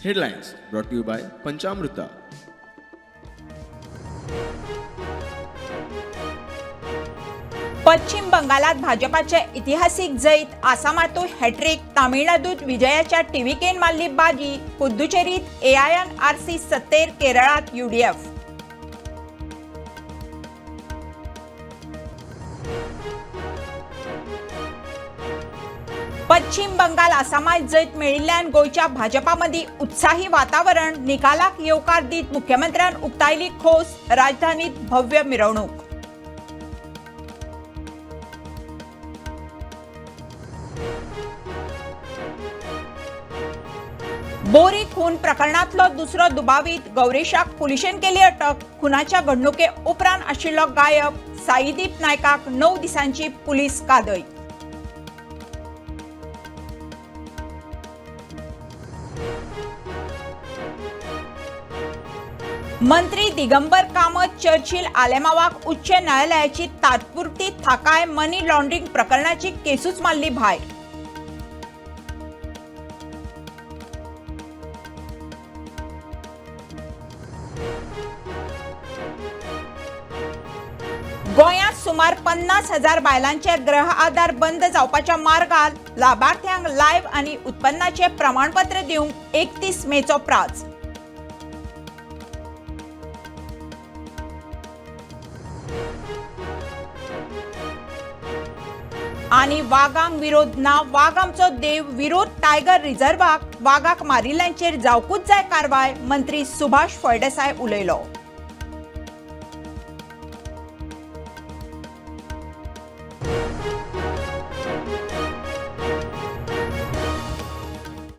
Headlines brought to you by Panchamruta. पश्चिम बंगालात भाजपाचे इतिहासीक जैत, आसामातूय हॅट्रीक, तामिळनाडूत विजयाच्या टीव्हीकेन मारली बाजी, पुद्दुचेरीत एआयएनआरसी सत्तेर, केरळात युडीएफ. पश्चिम बंगाल आसामात जैत मेळिल्ल्यान गोंयच्या भाजपा मदीं उत्साही वातावरण. निकालाक येवकार दीत मुख्यमंत्र्यान उक्तायली खोस. राजधानीत भव्य मिरवणूक. बोरी खून प्रकरणातलो दुसरो दुबावीत गौरेशाक पुलिशेन केली अटक. खुनाच्या घडणुके उपरांत आशिल्लो गायब साईदीप नायकाक 9 दिसांची पुलीस कादय. मंत्री दिगंबर कामत चर्चिल आलेमावाक उच्च न्यायालयाची तात्पुरती थाकाय. मनी लॉन्ड्रिंग प्रकरणाची केसूच मारली भायर. गोंयांत सुमार 50,000 बायलांचे गृह आधार बंद जावपाच्या मार्गार. लाभार्थ्यांक लायव्ह आनी उत्पन्नाचे प्रमाणपत्र दिवंक 31 मेचो प्राज. आनी वागांक विरोध ना, वाग आमचो देव. विरोध टायगर रिझर्वाक वागाक मारिल्ल्यांचेर जावकूच जाय कारवाय, मंत्री सुभाष फळदेसाय उलयलो.